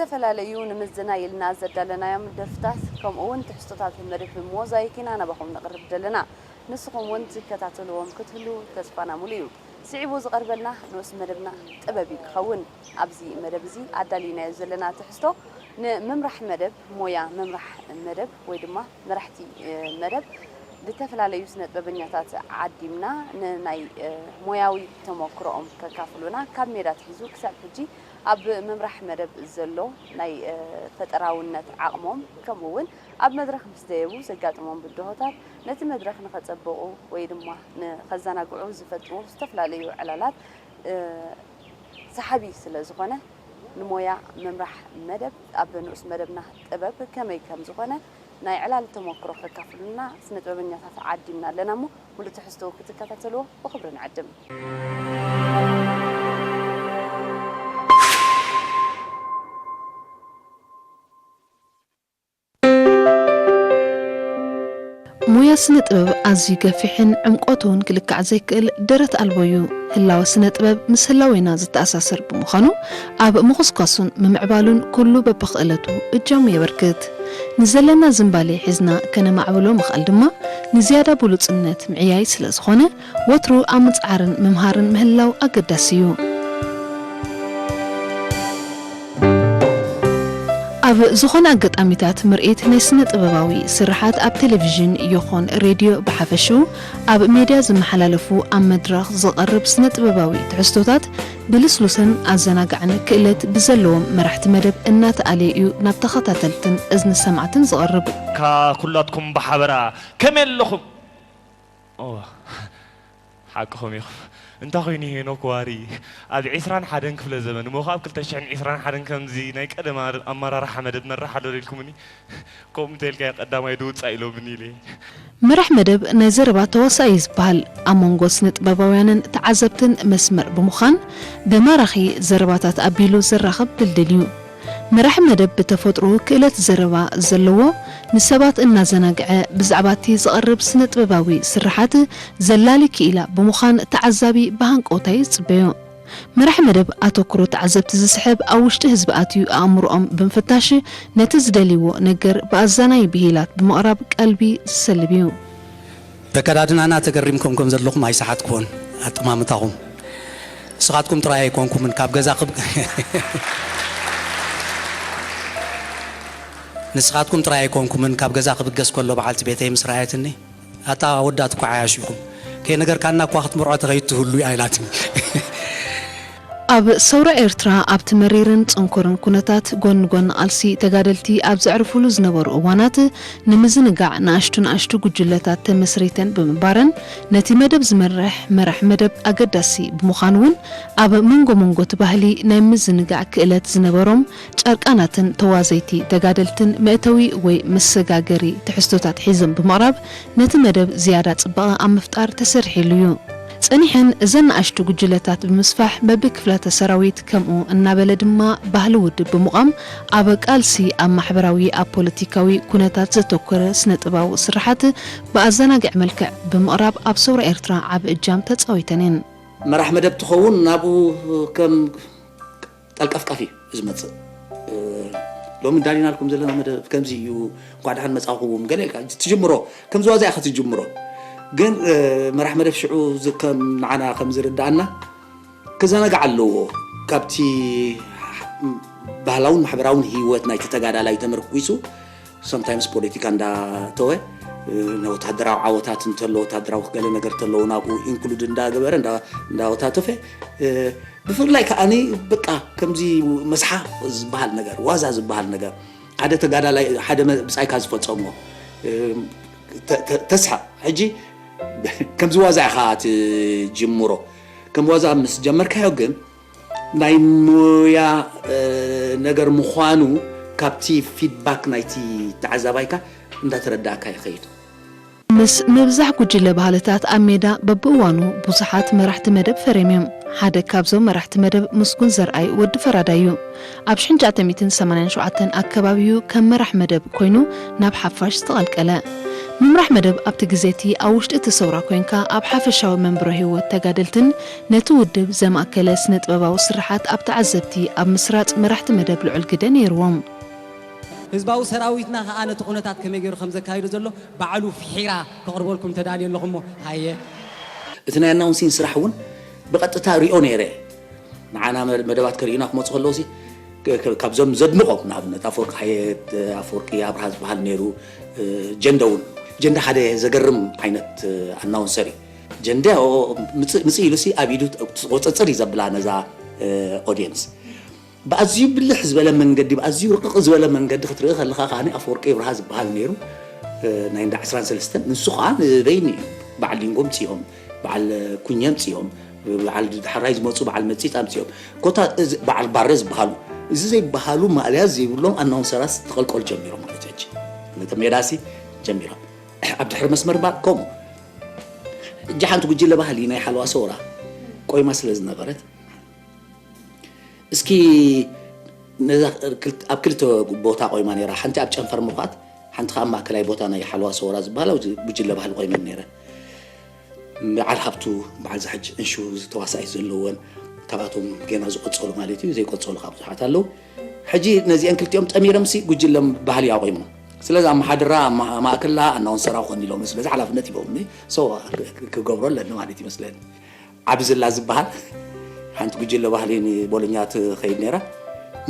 ዝተፈላለዩ ንምዝና ኢልና ዘዳለናዮም ደርፍታት ከምኡ እውን ትሕዝቶታት መደብ ሞዛይክ ኢና ናባኹም ነቕርብ ዘለና። ንስኹም እውን ትከታተልዎም ክትህሉ ተስፋና ሙሉ እዩ። ስዒቡ ዝቐርበልና ንኡስ መደብና ጥበብ እዩ ክኸውን። ኣብዚ መደብ እዚ ኣዳሊናዮ ዘለና ትሕዝቶ ንምምራሕ መደብ ሞያ ምምራሕ መደብ ወይ ድማ መራሕቲ መደብ ብተፈላለዩ ስነ ጥበበኛታት ዓዲምና ንናይ ሞያዊ ተመክሮኦም ከካፍሉና ካብ ሜዳ ትሒዙ ክሳብ ሕጂ ኣብ ምምራሕ መደብ ዘሎ ናይ ፈጠራውነት ዓቕሞም ከምኡ እውን ኣብ መድረኽ ምስ ደየቡ ዘጋጥሞም ብድሆታት ነቲ መድረኽ ንኸጸብቑ ወይ ድማ ንኸዘናግዑ ዝፈጥሩ ዝተፈላለዩ ዕላላት ሰሓቢ ስለ ዝኾነ ንሞያ ምምራሕ መደብ ኣብ ንኡስ መደብና ጥበብ ከመይ ከም ዝኾነ ናይ ዕላል ተመክሮ ከካፍሉና ስነ ጥበበኛታት ዓዲምና ኣለና እሞ ሙሉእ ትሕዝቶ ክትከታተልዎ ብኽብሪ ንዕድም። ሞያ ስነ ጥበብ ኣዝዩ ገፊሕን ዕምቆቱ እውን ክልካዕ ዘይክእል ደረት ኣልቦ እዩ። ህላወ ስነ ጥበብ ምስ ህላዌና ዝተኣሳሰር ብምዃኑ ኣብ ምኹስኳሱን ምምዕባሉን ኩሉ በብኽእለቱ እጃሙ የበርክት። ንዘለና ዝንባሌ ሒዝና ከነማዕብሎ ምኽኣል ድማ ንዝያዳ ብሉጽነት ምዕያይ ስለ ዝኾነ ወትሩ ኣብ ምጽዓርን ምምሃርን ምህላው ኣገዳሲ እዩ። ኣብ ዝኾነ ኣጋጣሚታት ምርኢት ናይ ስነ ጥበባዊ ስርሓት ኣብ ቴሌቪዥን ይኹን ሬድዮ ብሓፈሽኡ ኣብ ሜድያ ዝመሓላለፉ ኣብ መድረኽ ዝቐርብ ስነ ጥበባዊ ትሕዝቶታት ብልስሉስን ኣዘናጋዕን ክእለት ብዘለዎም መራሕቲ መደብ እናተኣለየ እዩ ናብ ተኸታተልትን እዝኒ ሰማዕትን ዝቐርብ። ካኩላትኩም ብሓበራ ከመይ ኣለኹም? ሓቅኹም ኢኹም። እንታይ ኮይኑ ሄኖክ ዋሪ ኣብ ዒስራን ሓደን ክፍለ ዘበን እሞ ኣብ ክልተ ሽሕን ዒስራን ሓደን ከምዚ ናይ ቀደም ኣመራርሓ መደብ መራሕ ኣሎ ኢልኩምኒ? ከምኡ እንተኢልካዮ ቀዳማይ ድውፃእ ኢሎምኒ ኢለ። መራሕ መደብ ናይ ዘረባ ተዋሳኢ እዩ ዝበሃል። ኣብ መንጎ ስነ ጥበባውያንን ተዓዘብትን መስመር ብምዃን ብማራኺ ዘረባታት ኣቢሉ ዘራኽብ ድልድል እዩ። መራሒ መደብ ብተፈጥሮኡ ክእለት ዘረባ ዘለዎ፣ ንሰባት እናዘናግዐ ብዛዕባ እቲ ዝቐርብ ስነ ጥበባዊ ስርሓት ዘላሊ ክኢላ ብምዃን ተዓዛቢ ብሃንቀውታ እዩ ዝጽበዮ። መራሒ መደብ ኣተኩሮ ተዓዘብቲ ዝስሕብ፣ ኣብ ውሽጢ ህዝቢ ኣትዩ ኣእምሮኦም ብምፍታሽ ነቲ ዝደልይዎ ነገር ብኣዛናዪ ብሂላት ብምቕራብ ቀልቢ ዝሰልብ እዩ። በከዳድናና ተገሪምኩም ከም ዘለኹም ኣይሰሓትኩዎን ኣጠማምታኹም። ንስኻትኩም ጥራይ ኣይኮንኩምን ካብ ገዛ ክብ ንስኻትኩም ጥራይ ኣይኮንኩምን ካብ ገዛ ክብገስ ከሎ በዓልቲ ቤተይ ምስ ረኣየትኒ ኣታ ኣወዳት እኳ ዓያሹ ኢኹም ከይነገርካና እኳ ክትምርዖ ተኸይድ ትህሉ እያ ኢላትኒ። ኣብ ሰውራ ኤርትራ ኣብቲ መሪርን ጽንኩርን ኩነታት ጎኒ ጎኒ ቃልሲ ተጋደልቲ ኣብ ዘዕርፉሉ ዝነበሩ እዋናት ንምዝንጋዕ ንኣሽቱ ንኣሽቱ ጉጅለታት ተመስሪተን ብምንባረን ነቲ መደብ ዝመርሕ መራሕ መደብ ኣገዳሲ ብምዃኑ እውን ኣብ መንጎ መንጎ እቲ ባህሊ ናይ ምዝንጋዕ ክእለት ዝነበሮም ጨርቃናትን ተዋዘይቲ ተጋደልትን መእተዊ ወይ መሰጋገሪ ትሕዝቶታት ሒዞም ብምቕራብ ነቲ መደብ ዝያዳ ጽባቐ ኣብ ምፍጣር ተሰሪሒሉ እዩ። ጸኒሐን እዘን ንኣሽቱ ጉጅለታት ብምስፋሕ በብክፍላተ ሰራዊት ከምኡ እናበለ ድማ ባህሊ ውድብ ብምቋም ኣብ ቃልሲ ኣብ ማሕበራዊ ኣብ ፖለቲካዊ ኩነታት ዘተኮረ ስነ ጥበባዊ ስርሓት ብኣዘናግዒ መልክዕ ብምቕራብ ኣብ ሰውራ ኤርትራ ዓቢ እጃም ተጻዊተን እየን። መራሕ መደብ ትኸውን ናብኡ ከም ጠልቀፍቃፊ እዩ ዝመፅእ። ሎሚ እንዳሊናልኩም ዘለና መደብ ከምዚ እዩ፣ እንኳዕ ደሓን መፃኹም ገለ ኢልካ ትጅምሮ፣ ከምዚ ዋዛ ኢኻ ትጅምሮ። ግን መራሕ መደብ ሽዑ ከም ንዓና ከም ዝርድኣና ክዘናጋዕ ኣለዎ ካብቲ ባህላውን ማሕበራውን ህይወት ናይቲ ተጋዳላይ ተመርኩሱ sometimes ፖለቲካ እንዳተወ ንወታደራዊ ዓወታት እንተሎ ወታደራዊ ገለ ነገር ተለዎ ናብኡ include እንዳገበረ እንዳወታተፈ ብፍላይ ከዓኒ በቃ ከምዚ መስሓቕ ዝበሃል ነገር ዋዛ ዝበሃል ነገር ሓደ ተጋዳላይ ሓደ ብጻይካ ዝፈጸሞ ተስሓቕ ሕጂ ከምዚ ዋዛ ኢኻ ትጅምሮ ከም ዋዛ ምስ ጀመርካዮ ግን ናይ ሞያ ነገር ምዃኑ ካብቲ feedback ናይቲ ተዓዛባይካ እንዳተረዳእካ ይኸይድ። ምስ ምብዛሕ ጉጅለ ባህልታት ኣብ ሜዳ በብእዋኑ ብዙሓት መራሕቲ መደብ ፈርዮም እዮም። ሓደ ካብዞም መራሕቲ መደብ ምስጉን ዘርኣይ ወዲ ፈራዳይ እዩ። ኣብ ሽሕን ትሽዓተ ሚእትን ሰማንያን ሸውዓተን ኣከባቢ እዩ ከም መራሕ መደብ ኮይኑ ናብ ሓፋሽ ዝተቐልቀለ። ምምራሕ መደብ ኣብቲ ግዜ እቲ ኣብ ውሽጢ እቲ ሰውራ ኮይንካ ኣብ ሓፈሻዊ መንብሮ ህይወት ተጋደልትን ነቲ ውድብ ዘማእከለ ስነ-ጥበባዊ ስርሓት ኣብ ተዓዘብቲ ኣብ ምስራጽ መራሕቲ መደብ ልዑል ግደ ነይርዎም። ህዝባዊ ሰራዊትና ከኣ ነቲ ኩነታት ከመይ ገይሩ ከም ዘካይዶ ዘሎ ባዕሉ ፍሒራ ከቕርበልኩም ተዳልዩ ኣለኹሞ ሃየ። እቲ ናይ ኣናውንሲን ስራሕ እውን ብቐጥታ ሪኦ ነይረ። ንዓና መደባት ከርእዩና ክመፁ ከለዉ ሲ ካብዞም ዘድንቖም ንኣብነት ኣፈወርቂ ሓየት ኣፈወርቂ ኣብርሃ ዝበሃል ነይሩ። ጀንደ እውን ጀንደ ሓደ ዘገርም ዓይነት ኣናውንሰር እዩ። ጀንደ ምፅእ ኢሉ ሲ ኣብ ኢዱ ቁፅፅር እዩ ዘብላ ነዛ ኦዲየንስ። ብኣዝዩ ብልሕ ዝበለ መንገዲ ብኣዝዩ ርቕቕ ዝበለ መንገዲ ክትርኢ ከለኻ ከኣ ኣፈወርቂ ኣብርሃ ዝበሃል ነይሩ። ናይ እንዳ ዕስራን ሰለስተን ንሱ ከኣ ንበይኑ እዩ። በዓል ሊንጎ ምፅኦም በዓል ኩኘ ምፅኦም በዓል ድሓራይ ዝመፁ በዓል መፂፃ ምፅኦም ኮታ በዓል ባረ ዝበሃሉ እዚ ዘይበሃሉ ማእለያ ዘይብሎም ኣናውንሰራት ተቐልቀሉ ጀሚሮም ማለት እዩ። ነቲ ሜዳሲ ጀሚሮም ኣብ ድሕሪ መስመር ባ ከምኡ እጂ ሓንቲ ጉጅለ ባህሊ ናይ ሓለዋ ሰውራ ቆይማ ስለ ዝነበረት እስኪ ነዛ ኣብ ክልተ ቦታ ቆይማ ነይራ። ሓንቲ ኣብ ጨንፈር ምዃት፣ ሓንቲ ከዓ ኣብ ማእከላይ ቦታ ናይ ሓለዋ ሰወራ ዝበሃል ኣብ ጉጅለ ባህሊ ቆይመን ነይረ። በዓል ሃብቱ፣ በዓል ዛሕጅ እንሹ ተዋሳኢት ዘለወን ካብኣቶም ጌና ዝቆጸሉ ማለት እዩ። ዘይቆጸሉ ከዓ ብዙሓት ኣለዉ። ሕጂ ነዚአን ክልቲኦም ጠሚረምሲ ጉጅለ ባህሊ ኣቆይሞም። ስለዚ ኣመሓድራ፣ ማእከላ፣ ኣናውንሰራ ክኾን ኢሎም ስለዚ ሓላፍነት ሂቦምኒ። ሶ ክገብሮ ኣለኒ ማለት ይመስለኒ። ዓብዝላ ዝበሃል ሓንቲ ጉጅለ ባህሊ ንቦሎኛ ትኸይድ ነይራ።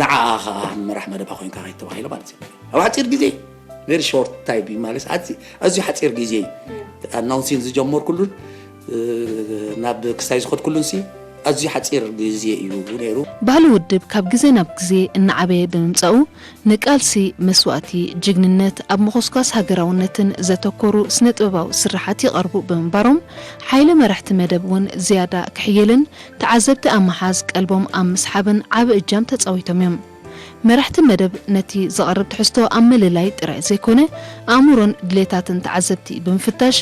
ንዓኣ ኸዓ መራሕ መደባ ኮይንካ ከይድ ተባሂለ ማለት እዩ። ኣብ ሓፂር ግዜ very short time ማለት ኣዚ ኣዝዩ ሓፂር ግዜ እዩ። ኣናውንሲን ዝጀመርኩሉን ናብ ክስታይ ዝኸድኩሉን ሲ ኣዝዩ ሓፂር ግዜ እዩ ነይሩ። ባህሊ ውድብ ካብ ግዜ ናብ ግዜ እናዓበየ ብምምፃኡ ንቃልሲ፣ መስዋእቲ፣ ጅግንነት ኣብ ምኹስኳስ ሃገራውነትን ዘተኮሩ ስነ-ጥበባዊ ስርሓት ይቐርቡ ብምንባሮም፣ ሓይሊ መራሕቲ መደብ እውን ዝያዳ ክሕይልን ተዓዘብቲ ኣብ ምሓዝ ቀልቦም ኣብ ምስሓብን ዓቢ እጃም ተጻዊቶም እዮም። መራሕቲ መደብ ነቲ ዝቐርብ ትሕዝቶ ኣብ ምልላይ ጥራይ ዘይኮነ፣ ኣእምሮን ድሌታትን ተዓዘብቲ ብምፍታሽ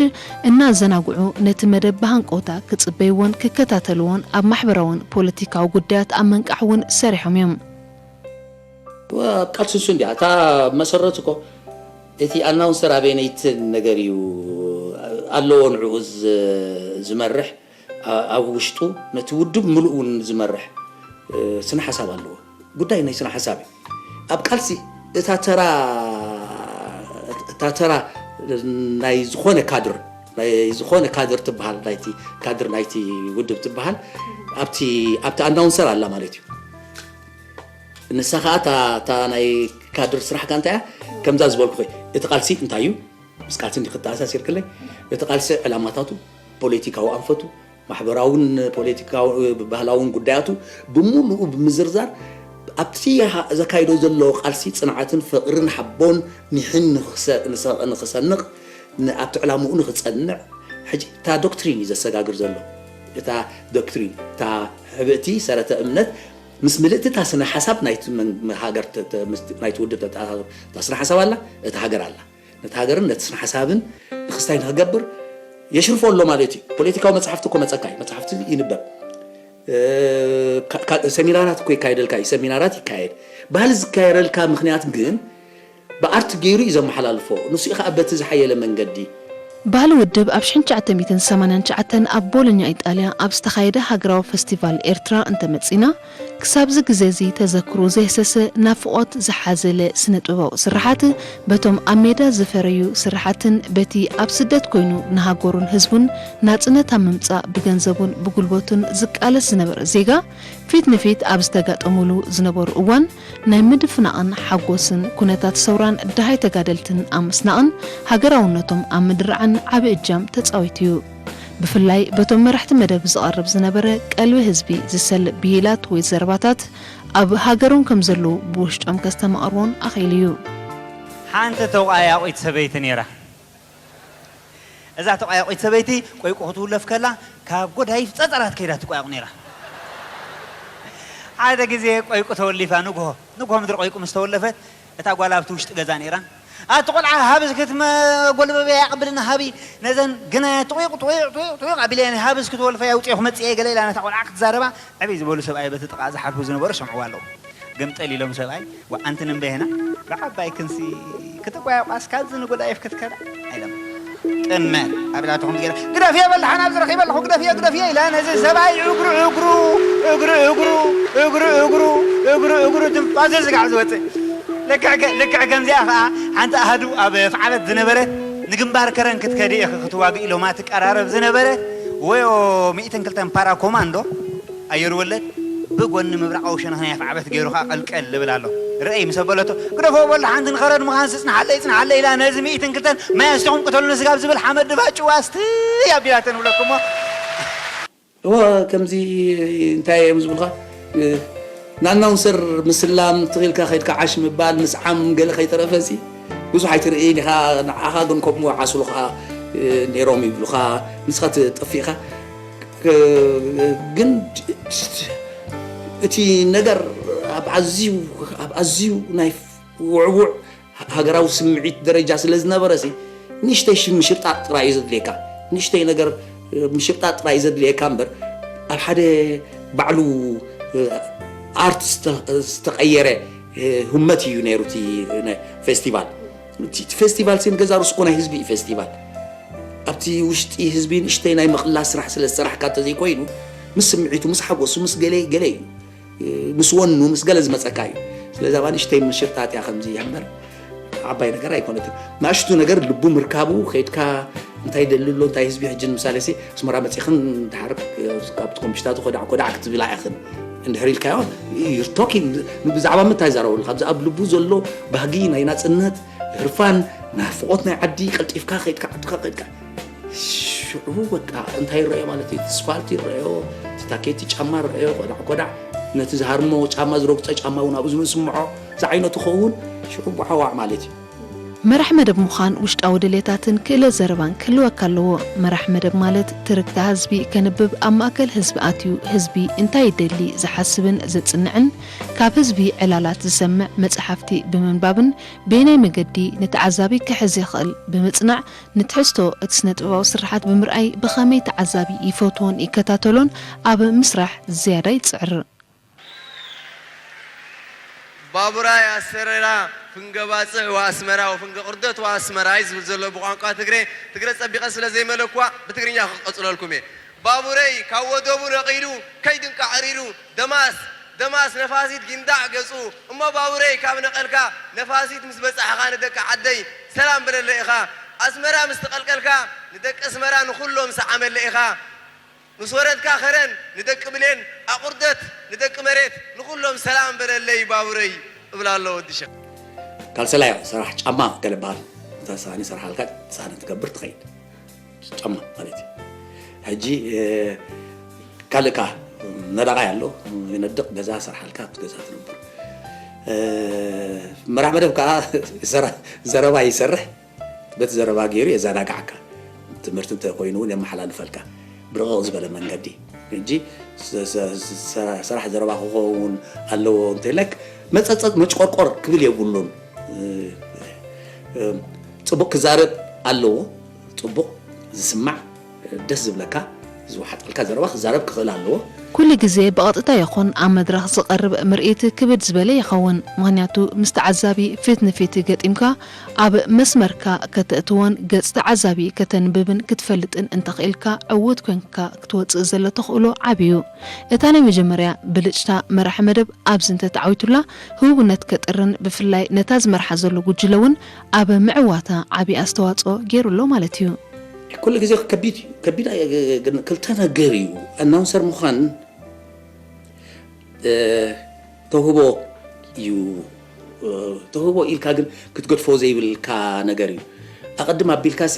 እናዘናግዑ ነቲ መደብ ብሃንቀውታ ክጽበይዎን ክከታተልዎን ኣብ ማሕበራውን ፖለቲካዊ ጉዳያት ኣብ ምንቃሕ እውን ሰሪሖም እዮም። ኣብ ቃልሲ ንሱ እንዲያ እታ መሰረት እኮ እቲ ኣናውንሰር ኣበየነይቲ ነገር እዩ ኣለዎ ንዕኡ ዝመርሕ ኣብ ውሽጡ ነቲ ውድብ ምሉእ እውን ዝመርሕ ስነ ሓሳብ ኣለዎ። ጉዳይ ናይ ስነ ሓሳብ እዩ። ኣብ ቃልሲ እታ ተራ እታ ተራ ናይ ዝኾነ ካድር ናይ ዝኾነ ካድር ትበሃል ናይቲ ካድር ናይቲ ውድብ ትበሃል ኣብቲ ኣብቲ ኣናውንሰር ኣላ ማለት እዩ። ንሳ ከዓ እታ ናይ ካድር ስራሕካ እንታይ እያ? ከምዛ ዝበልኩ እቲ ቃልሲ እንታይ እዩ? ምስ ቃልሲ እንዲ ክተኣሳሲርክለይ እቲ ቃልሲ ዕላማታቱ፣ ፖለቲካዊ ኣንፈቱ፣ ማሕበራውን ፖለቲካዊ ባህላውን ጉዳያቱ ብምሉኡ ብምዝርዛር ኣብቲ ዘካይዶ ዘሎ ቃልሲ ፅንዓትን ፍቕርን ሓቦን ኒሕን ንክሰንቕ ኣብቲ ዕላምኡ ንክፀንዕ ሕጂ እታ ዶክትሪን እዩ ዘሰጋግር ዘሎ። እታ ዶክትሪን እታ ሕብእቲ ሰረተ እምነት ምስ ምልእቲ እታ ስነ ሓሳብ ናይቲ ሃገር ናይቲ ውድብ እታ ስነ ሓሳብ ኣላ እታ ሃገር ኣላ። ነቲ ሃገርን ነቲ ስነ ሓሳብን ንክስታይ ንክገብር የሽርፎ ኣሎ ማለት እዩ። ፖለቲካዊ መፅሓፍቲ እኮ መፀካ እዩ። መፅሓፍቲ ይንበብ። ሰሚናራት እኮ ይካየደልካ እዩ። ሰሚናራት ይካየድ። ባህሊ ዝካየደልካ ምክንያት ግን ብኣርት ገይሩ እዩ ዘመሓላልፎ። ንሱ ከዓ በቲ ዝሓየለ መንገዲ ባህሊ ውድብ ኣብ ሽሕን ትሽዓተ ሚእትን ሰማንያን ትሽዓተን ኣብ ቦሎኛ ኢጣልያ ኣብ ዝተኻየደ ሃገራዊ ፈስቲቫል ኤርትራ እንተመጺና፣ ክሳብዚ ግዜ እዚ ተዘክሩ ዘየህሰሰ ናፍቖት ዝሓዘለ ስነ-ጥበባዊ ስርሓት፣ በቶም ኣብ ሜዳ ዝፈረዩ ስርሓትን በቲ ኣብ ስደት ኮይኑ ንሃገሩን ህዝቡን ናጽነት ኣብ ምምጻእ ብገንዘቡን ብጉልበቱን ዝቃለስ ዝነበረ ዜጋ፣ ፊት ንፊት ኣብ ዝተጋጠሙሉ ዝነበሩ እዋን፣ ናይ ምድፍናቕን ሓጎስን ኩነታት ሰውራን ደሃይ ተጋደልትን ኣብ ምስናቕን ሃገራውነቶም ኣብ ምድርዓን ዓቢ እጃም ተጻዊቱ እዩ። ብፍላይ በቶም መራሕቲ መደብ ዝቐርብ ዝነበረ ቀልቢ ህዝቢ ዝሰልብ ብሂላት ወይ ዘረባታት ኣብ ሃገሮም ከም ዘለዉ ብውሽጦም ከስተማቕርዎን ኣኽኢሉ እዩ። ሓንቲ ተቋያቒት ሰበይቲ ነይራ። እዛ ተቋያቒት ሰበይቲ ቆይቁ ክትውለፍ ከላ ካብ ጎዳይፍ ጸጸራት ከይዳ ትቋየቕ ነይራ። ሓደ ግዜ ቆይቁ ተወሊፋ ንግሆ ንግሆ ምድሪ ቆይቁ ምስ ተወለፈት እታ ጓል ኣብቲ ውሽጢ ገዛ ነይራ። ኣቲ ቆልዓ ሃብስ ክትመ ጎልበበያ ያቐብልና ሃቢ ነዘን ግናያ ጥቑቕ ጥቑቕ ጥቑቕ ጥቑቕ ኣቢለያ ሃብስ ክትወልፈያ ውፅኦ ክመፅእ እየ ገለ ኢላ ነታ ቆልዓ ክትዛረባ ዕብይ ዝበሉ ሰብኣይ በቲ ጥቓ ዝሓልፉ ዝነበሩ ይሰምዕዋ ኣለዉ። ግምጥል ኢሎም ሰብኣይ፣ ዋዓንቲ ንንበይህና ብዓባይ ክንሲ ክትቋየቋስ ካብዚ ንጎዳይፍ ክትከዳ ኣይለም። እመ ኣቢላትኹም ገይረ ግደፍዮ በል ሓን ኣብዚ ረኺበ ኣለኹ ግደፍዮ ግደፍዮ ኢለ ነዚ ሰብኣይ እግሩ እግሩ እግሩ እግሩ እግሩ እግሩ እግሩ እግሩ ትንፋሱ ስጋዕ ዝወፅእ ልክዕ ከ- ልክዕ ከምዚኣ ከዓ ሓንቲ ኣህዱ ኣብ ፍዓበት ዝነበረት ንግንባር ከረን ክትከዲ ኢኺ ክትዋግኢ ኢሎማ ትቀራረብ ዝነበረት ወዮ ሚእትን ክልተን ፓራ ኮማንዶ ኣየር ወለድ ብጎኒ ምብራቓዊ ሸነኽ ናይ ኣፍዓበት ገይሩ ኸኣ ቀልቀል ልብል ኣሎ። ርአይ ምስ ኣበለቶ፣ ግደፎ በል ሓንቲ ንኸረድ ምዃን ስጽንሓለይ ጽንሓለይ ኢላ ነዚ ሚእትን ክልተን ማይ ኣስቲኹም ቅተሉኒ ስጋብ ዝብል ሓመድ ድባ ጭዋ ስትይ ኣቢላተን እብለኩሞ። እወ ከምዚ እንታይ እዮም ዝብልካ ናናውንሰር ምስላም ትኽኢልካ ከይድካ ዓሽ ምባል ምስዓም ገለ ከይተረፈ ሲ ብዙሕ ኣይትርእይን ኢኻ። ንዓኻ ግን ከምኡ ዓስሉ ኸዓ ነይሮም ይብሉኻ። ንስኻ ትጠፊእኻ። ግን እቲ ነገር ኣብ ኣዝዩ ኣብ ኣዝዩ ናይ ውዕውዕ ሃገራዊ ስምዒት ደረጃ ስለ ዝነበረ ሲ ንእሽተይ ሽ- ምሽርጣጥ ጥራይ እዩ ዘድልየካ። ንእሽተይ ነገር ምሽርጣጥ ጥራይ እዩ ዘድልየካ እምበር ኣብ ሓደ ባዕሉ ኣርት ዝተ- ዝተቐየረ ህመት እዩ ነይሩ እቲ ናይ ፌስቲቫል። እቲ እቲ ፌስቲቫል ሲ ንገዛ ርእሱ እኮ ናይ ህዝቢ እዩ ፌስቲቫል። ኣብቲ ውሽጢ ህዝቢ ንእሽተይ ናይ ምቕላስ ስራሕ ስለ ዝሰራሕካ እንተዘይኮይኑ ምስ ስምዒቱ ምስ ሓጎሱ ምስ ገለ ገለ እዩ ምስ ወኑ ምስ ገለ ዝመፀካ እዩ። ስለዚ ኣብኣ ንእሽተይ ምሽርጣጥ እያ ከምዚ እያ እምበር ዓባይ ነገር ኣይኮነትን። ንእሽቱ ነገር ልቡ ምርካቡ ከይድካ እንታይ ይደሊ ኣሎ እንታይ ህዝቢ ሕጂ ንምሳሌ ሲ ኣስመራ መፂእኽን ድሓር ካብቲ ኮምሽታቱ ኮዳዕ ኮዳዕ ክትብላ ኢኽን እንድሕር ኢልካዮ you're talking ብዛዕባ ምንታይ ይዛረበሉ ካብዚ ኣብ ልቡ ዘሎ ባህጊ ናይ ናፅነት ህርፋን ናፍቆት ናይ ዓዲ ቀልጢፍካ ከይድካ ዓድካ ከይድካ ሽዑ በቃ እንታይ ይረአዮ ማለት እዩ እቲ ስፋልት ይረአዮ እቲ ታኬቲ ጫማ ይረአዮ ኮዳዕ ኮዳዕ ነቲ ዝሃርሞ ጫማ ዝረግፆ ጫማ እውን ኣብኡ ዝስምዖ ዝዓይነቱ ኸውን ሽዑ ጓሓዋዕ ማለት እዩ። መራሕ መደብ ምዃን ውሽጣዊ ድሌታትን ክእለት ዘረባን ክህልወካ ኣለዎ። መራሕ መደብ ማለት ትርክታ ህዝቢ ከንብብ ኣብ ማእከል ህዝቢ ኣትዩ ህዝቢ እንታይ ይደሊ ዝሓስብን ዘጽንዕን ካብ ህዝቢ ዕላላት ዝሰምዕ መጽሓፍቲ ብምንባብን በየናይ መገዲ ንተዓዛቢ ክሕዝ ይኽእል ብምጽናዕ ንትሕዝቶ እቲ ስነ-ጥበባዊ ስርሓት ብምርኣይ ብኸመይ ተዓዛቢ ይፈትዎን ይከታተሎን ኣብ ምስራሕ ዝያዳ ይጽዕር። ባቡራይ ኣሰረራ ፍንገ ባጽዕ ወኣስመራ ወፍንገ ቁርደት ወኣስመራይ ዝብል ዘሎ ብቋንቋ ትግረ ትግረ ጸቢቐ ስለ ዘይመለኩዋ ብትግርኛ ክቐጽለልኩም እየ። ባቡረይ ካብ ወደቡ ነቒሉ ከይድንቃ ዕሪሩ ደማስ ደማስ ነፋሲት ጊንዳዕ ገጹ እሞ ባቡረይ ካብ ነቐልካ ነፋሲት ምስ በጻሕኻ ንደቂ ዓደይ ሰላም በለለ ኢኻ ኣስመራ ምስ ተቐልቀልካ ንደቂ ኣስመራ ንኹሎም ሰዓመለ ኢኻ። ምስ ወረድካ ከረን ንደቂ ብሌን ኣቑርደት ንደቂ መሬት ንኹሎም ሰላም በለለይ ባቡረይ እብላ ኣሎ ወዲ ሸኽ። ካልሰላዮ ሰራሕ ጫማ ገለ በሃል እንተ ሳኒ ሰርሓልካ ሳኒ ትገብር ትኸይድ ጫማ ማለት እዩ። ሕጂ ካልእ ከ ነዳቓይ ኣሎ ይነድቕ ገዛ ሰርሓልካ ኣብቲ ገዛ ትነብር። መራሕ መደብ ከዓ ዘረባ ይሰርሕ በቲ ዘረባ ገይሩ የዘናግዓካ። ትምህርቲ እንተ ኮይኑ እውን የመሓላልፈልካ ብርቕቕ ዝበለ መንገዲ። ሕጂ ስራሕ ዘረባ ክኸውን ኣለዎ እንተኢለክ መፀፀጥ መጭቆርቆር ክብል የብሉን። ፅቡቕ ክዛረብ ኣለዎ። ፅቡቕ ዝስማዕ ደስ ዝብለካ ዝወሓጠልካ ዘረባ ክዛረብ ክኽእል ኣለዎ። ኩሉ ግዜ ብቐጥታ ይኹን ኣብ መድረኽ ዝቐርብ ምርኢት ክብድ ዝበለ ይኸውን፣ ምኽንያቱ ምስ ተዓዛቢ ፊት ንፊት ገጢምካ ኣብ መስመርካ ከተእትዎን ገጽ ተዓዛቢ ከተንብብን ክትፈልጥን እንተኽኢልካ ዕዉት ኮንካ ክትወጽእ ዘሎ ተኽእሎ ዓቢ እዩ። እታ ናይ መጀመርያ ብልጭታ መራሒ መደብ ኣብዚ እንተተዓዊቱላ ህቡብነት ከጥርን ብፍላይ ነታ ዝመርሓ ዘሎ ጉጅለ እውን ኣብ ምዕዋታ ዓቢ ኣስተዋጽኦ ገይሩ ኣሎ ማለት እዩ። ኩሉ ግዜ ከቢድ እዩ። ከቢድ ኣየ- ግን ክልተ ነገር እዩ ኣናውንሰር ምዃን ተውህቦ እዩ። ተውህቦ ኢልካ ግን ክትገድፎ ዘይብልካ ነገር እዩ። ኣቐድም ኣቢልካሲ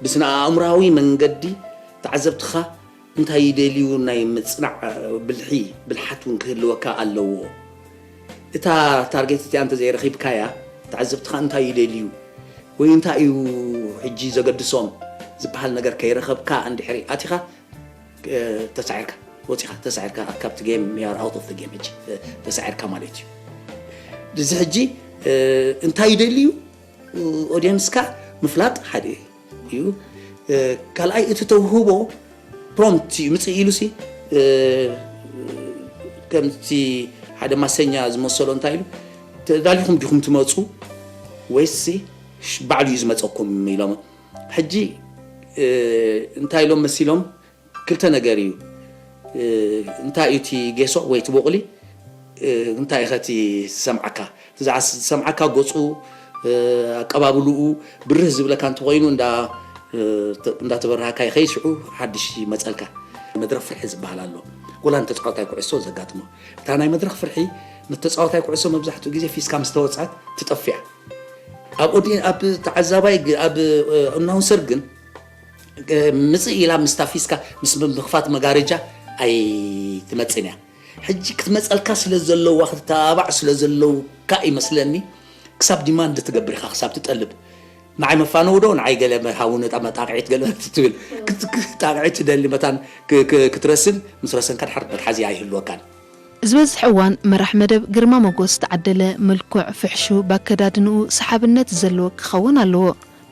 ብስነ ኣእምራዊ መንገዲ ተዓዘብትኻ እንታይ ይደልዩ ናይ ምጽናዕ ብልሒ ብልሓት እውን ክህልወካ ኣለዎ። እታ ታርጌት እቲኣ እንተዘይረኺብካያ ተዓዘብትኻ እንታይ ይደልዩ ወይ እንታይ እዩ ሕጂ ዘገድሶም ዝበሃል ነገር ከይረኸብካ እንድሕሪ ኣቲኻ ተሳዒርካ ወፂኻ ተሳዒርካ ካብቲ ጌም you are out of the game ሕጂ ተሳዒርካ ማለት እዩ። እዚ ሕጂ እንታይ ይደልዩ ኦድየንስካ ምፍላጥ ሓደ እዩ። ካልኣይ እቲ ተውህቦ ፕሮምፕት እዩ ምፅእ ኢሉሲ ከምቲ ሓደ ማሰኛ ዝመሰሎ እንታይ ኢሉ ተዳሊኹም ዲኹም ትመፁ ወይሲ ባዕሉ እዩ ዝመፀኩም ኢሎም። ሕጂ እንታይ ኢሎም መሲሎም? ክልተ ነገር እዩ። እንታይ እዩ እቲ ጌሶ ወይ እቲ ቦቕሊ? እንታይ ኢኸ እቲ ዝሰምዓካ? እቲ ዝሰምዓካ ገፁ፣ ኣቀባብልኡ ብርህ ዝብለካ እንተኾይኑ እንዳተበራህካ ይኸይድ፣ ሽዑ ሓድሽ ይመፀልካ። መድረኽ ፍርሒ ዝበሃል ኣሎ። ጎላ ንተፃወታይ ኩዕሶ ዘጋጥሞ እታ ናይ መድረኽ ፍርሒ፣ ንተፃወታይ ኩዕሶ መብዛሕትኡ ግዜ ፊስካ ምስ ተወፅኣት ትጠፍያ። ኣብ ተዓዛባይ ኣብ ኣናውንሰር ግን ምፅእ ኢላ ምስታ ፊስካ ምስ ምኽፋት መጋረጃ ኣይትመፅን እያ። ሕጂ ክትመፀልካ ስለ ዘለዋ ክትተባባዕ ስለ ዘለውካ ይመስለኒ ክሳብ ዲማንድ ትገብር ኢኻ ክሳብ ትጠልብ። ንዓይ መፋነው ዶ ንዓይ ገለ ሃውኒ መጣቕዒት ገለ ትብል። ጣቕዒት ትደሊ መታን ክትረስን ምስ ረሰንካ ድሓር መትሓዚ ኣይህልወካን። ዝበዝሕ እዋን መራሕ መደብ ግርማ ሞጎስ ዝተዓደለ ምልኩዕ ፍሕሹ ባከዳድንኡ ሰሓብነት ዘለዎ ክኸውን ኣለዎ።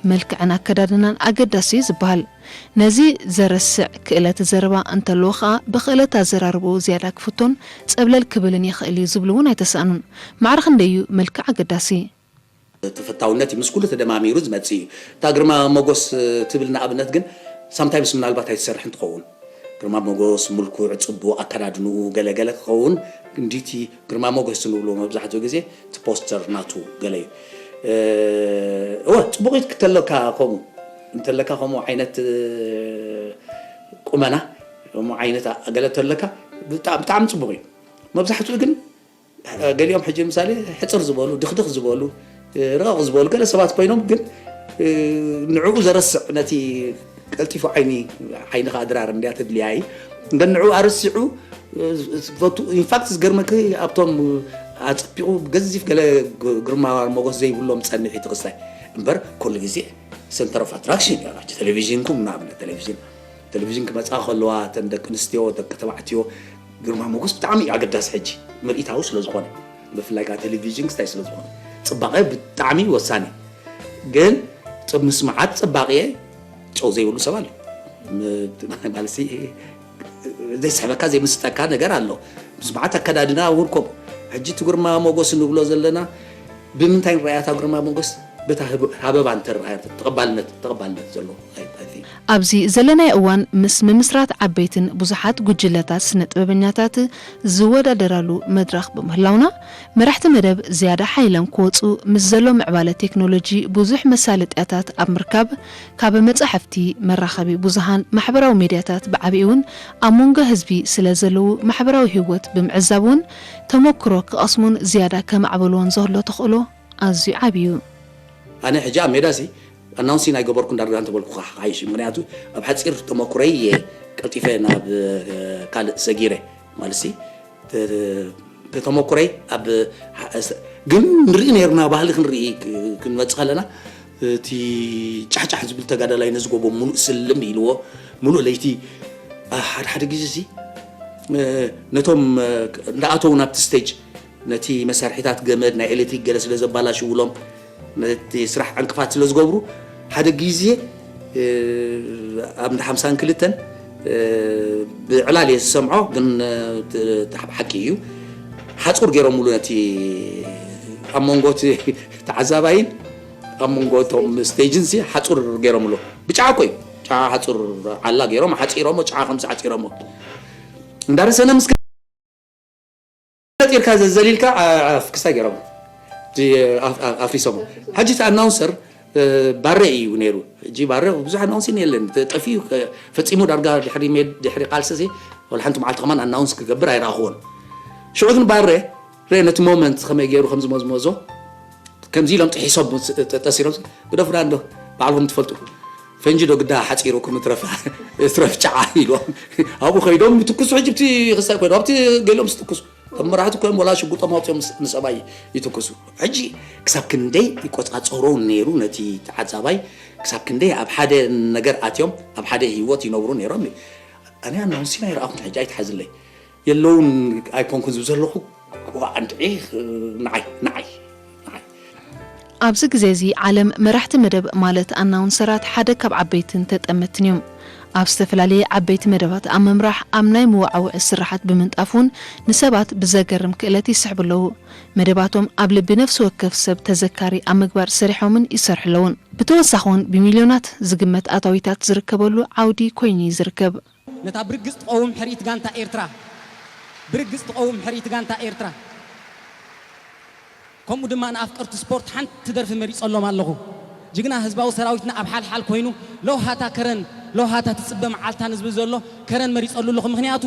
መልክዕን ኣከዳድናን ኣገዳሲ እዩ ዝበሃል። ነዚ ዘረስዕ ክእለት ዘረባ እንተለዎ ከኣ ብክእለት ኣዘራርብኡ ዝያዳ ክፍቶን ጸብለል ክብልን ይኽእል እዩ ዝብሉ እውን ኣይተሳእኑን። ማዕረ ክንደይ እዩ መልክዕ ኣገዳሲ? ተፈታውነት እዩ ምስ ኩሉ ተደማሚሩ ዝመጽእ እዩ። እታ ግርማ ሞጎስ ትብል ንኣብነት ግን ሳምታይምስ ምናልባት ኣይትሰርሕን ትኸውን። ግርማ ሞጎስ፣ ምልኩዕ፣ ጽቡቕ ኣከዳድንኡ ገለ ገለ ክኸውን እንዲቲ ግርማ ሞጎስ ንብሎ መብዛሕትኡ ግዜ እቲ ፖስተር ናቱ ገለ እዩ። እወ ጽቡቕ እዩ ክትለካ ከምኡ እንተለካ ከምኡ ዓይነት ቁመና ከምኡ ዓይነት ገለ ተለካ ብጣዕሚ ጽቡቕ እዩ። መብዛሕትኡ ግን ገሊኦም ሕጂ ምሳሌ ሕፅር ዝበሉ ድኽድኽ ዝበሉ ረቕ ዝበሉ ገለ ሰባት ኮይኖም ግን ንዕኡ ዘረስዕ ነቲ ቀልጢፉ ዓይኒ ዓይንኻ ኣድራር እንድያ ተድልያ እዩ እንደ ንዕኡ ኣረሲዑ ፈቱ ኢንፋክት ዝገርመክ ኣብቶም ኣፀቢቑ ገዚፍ ገለ ግርማ ሞጎስ ዘይብሎም ፀኒሕ እቲ ክስታይ እምበር ኩሉ ግዜ ሰንተር ኦፍ ኣትራክሽን እያ ቴሌቪዥንኩም ንኣብነት ቴሌቪዥን ቴሌቪዥን ክመፃ ከለዋ እተን ደቂ ኣንስትዮ ደቂ ተባዕትዮ ግርማ ሞጎስ ብጣዕሚ እዩ ኣገዳሲ ሕጂ ምርኢታዊ ስለ ዝኾነ ብፍላይ ከዓ ቴሌቪዥን ክስታይ ስለ ዝኾነ ፅባቐ ብጣዕሚ ወሳኒ ግን ምስ መዓት ፅባቐ ጨው ዘይብሉ ሰብ ኣሎ ማለት ዘይስሕበካ ዘይምስጠካ ነገር ኣሎ ምስ መዓት ኣከዳድና እውን ከምኡ ሕጂ እቲ ግርማ ሞጎስ ንብሎ ዘለና ብምንታይ ንረኣያ እታ ግርማ ሞጎስ በታ ሃበባ እንተረኣያ ተቐባልነት ተቐባልነት ዘለዎ ኣብዚ ዘለናዮ እዋን ምስ ምምስራት ዓበይትን ብዙሓት ጉጅለታት ስነ ጥበበኛታት ዝወዳደራሉ መድረኽ ብምህላውና መራሕቲ መደብ ዝያዳ ሓይሎም ክወፁ ምስ ዘሎ ምዕባለ ቴክኖሎጂ ብዙሕ መሳለጥያታት ኣብ ምርካብ ካብ መፃሕፍቲ፣ መራኸቢ ብዙሃን፣ ማሕበራዊ ሜድያታት ብዓብኡ እውን ኣብ መንጎ ህዝቢ ስለ ዘለዉ ማሕበራዊ ህይወት ብምዕዛብ እውን ተመክሮ ክቐስሙን ዝያዳ ከማዕብልዎን ዘህሎ ተኽእሎ ኣዝዩ ዓቢ እዩ። ኣነ ሕጂ ኣብ ሜዳ ሲ ኣናውንሲን ኣይገበርኩን ዳርጋ እንተበልኩኻ ሓይሽ ምክንያቱ ኣብ ሓፂር ተመኩረይ እየ ቀልጢፈ ናብ ካልእ ሰጊረ ማለት ሲ ተመኩረይ ኣብ ግን ንርኢ ነርና ባህሊ ክንርኢ ክንመፅ ከለና እቲ ጫሕጫሕ ዝብል ተጋዳላይ ነዚ ጎቦ ሙሉእ ስልም ኢልዎ ሙሉእ ለይቲ ሓደ ሓደ ግዜ ሲ ነቶም እንዳኣተው ናብቲ ስቴጅ ነቲ መሳርሒታት ገመድ ናይ ኤሌክትሪክ ገለ ስለ ዘባላሽውሎም ነቲ ስራሕ ዕንቅፋት ስለ ዝገብሩ ሓደ ግዜ ኣብ እንዳ ሓምሳን ክልተን ብዕላል እየ ዝሰምዖ ግን ሓቂ እዩ ሓፁር ገይሮምሉ ነቲ ኣብ መንጎ ተዓዛባይን ኣብ መንጎ እቶም ስቴጅን ሓፁር ገይሮምሉ ብጫ እኮ እዩ ጫ ሓፁር ዓላ ገይሮም ሓፂሮሞ ጫ ከምዚ ሓፂሮሞ እንዳረሰነ ምስ ነጢርካ ዘዘሊልካ ኣፍክስታ ገይሮም ኣፍሪሶም ሕጂ እቲ ኣናውንሰር ባረ እዩ ነይሩ ሕጂ ባረ ብዙሕ ኣናውንሲን የለን ጠፊኡ ፈፂሙ ዳርጋ ድሕሪ ሜድ ድሕሪ ቃልሲ ሲ ወላ ሓንቲ መዓልቲ ከማን ኣናውንስ ክገብር ኣይረኣኽዎን ሽዑ ግን ባረ ረ ነቲ ሞመንት ከመይ ገይሩ ከም ዝመዝመዞ ከምዚ ኢሎም ጥሒሶም ጠሲሮም ግደፉና እንዶ ባዕልኩም ትፈልጡ ፈንጂ ዶ ግዳ ሓፂሩኩም ትረፍ ትረፍ ጫዓ ኢሎም ኣብኡ ከይዶም ይትኩሱ ሕጂ ብቲ ክስታይ ኮይኖም ኣብቲ ገሊኦም ዝትኩሱ ከም መራሕቲ ኮይኖም ወላ ሽጉጦም ኣውፅኦም ንሰማይ ይትኩሱ ሕጂ ክሳብ ክንደይ ይቆፃፀሮ ነይሩ ነቲ ተዓዛባይ ክሳብ ክንደይ ኣብ ሓደ ነገር ኣትዮም ኣብ ሓደ ህይወት ይነብሩ ነይሮም ኣነ ኣናውንሲና ይረኣኹም ሕጂ ኣይትሓዝለይ የለውን ኣይኮንኩን ዝብ ዘለኹ ክዋ ኣንድዒ ንዓይ ንዓይ ንዓይ ኣብዚ ግዜ እዚ ዓለም መራሕቲ መደብ ማለት ኣናውንሰራት ሓደ ካብ ዓበይትን ተጠመትን እዮም። ኣብ ዝተፈላለየ ዓበይቲ መደባት ኣብ ምምራሕ ኣብ ናይ መወዓውዒ ስርሓት ብምንጣፍ እውን ንሰባት ብዘገርም ክእለት ይስሕቡ ኣለዉ። መደባቶም ኣብ ልቢ ነፍሲ ወከፍ ሰብ ተዘካሪ ኣብ ምግባር ሰሪሖምን ይሰርሑ ኣለውን። ብተወሳኺ እውን ብሚልዮናት ዝግመት ኣታዊታት ዝርከበሉ ዓውዲ ኮይኑ እዩ ዝርከብ። ነታ ብርግጽ ትቐውም ሕርኢት ጋንታ ኤርትራ፣ ብርግጽ ትቐውም ሕርኢት ጋንታ ኤርትራ፣ ከምኡ ድማ ንኣፍቀርቲ ስፖርት ሓንቲ ደርፊ መሪጸሎም ኣለኹ። ጅግና ህዝባዊ ሰራዊትና ኣብ ሓልሓል ኮይኑ ለውሃታ ከረን ለውሃታ ትጽበ መዓልታ ንዝብል ዘሎ ከረን መሪጸሉ ኣለኹ። ምኽንያቱ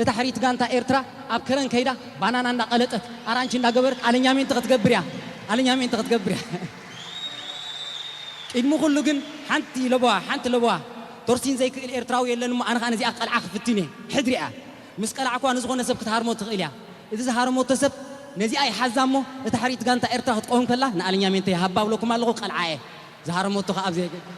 እታ ሕርኢት ጋንታ ኤርትራ ኣብ ከረን ከይዳ ባናና እንዳቐለጠት ኣራንቺ እንዳገበረት ኣለኛሜንት ክትገብር እያ። ኣለኛሜንት ክትገብር እያ። ቅድሚ ኩሉ ግን ሓንቲ ለበዋ፣ ሓንቲ ለበዋ። ቶርሲን ዘይክእል ኤርትራዊ የለን እሞ ኣነ ኸኣ ነዚኣ ክቀልዓ ክፍትን እየ። ሕድሪ እያ። ምስ ቀላዕኳ ንዝኾነ ሰብ ክትሃርሞ ትኽእል እያ። እዚ ዝሃረመቶ ሰብ ነዚኣ ይሓዛ እሞ እታ ሕርኢት ጋንታ ኤርትራ ክትቀውም ከላ ንኣለኛሜንተ ይሃባ ብለኩም ኣለኹ፣ ቀልዓ እየ። ዝሃረመቶ ኸኣ ኣብ ዘየገድስ።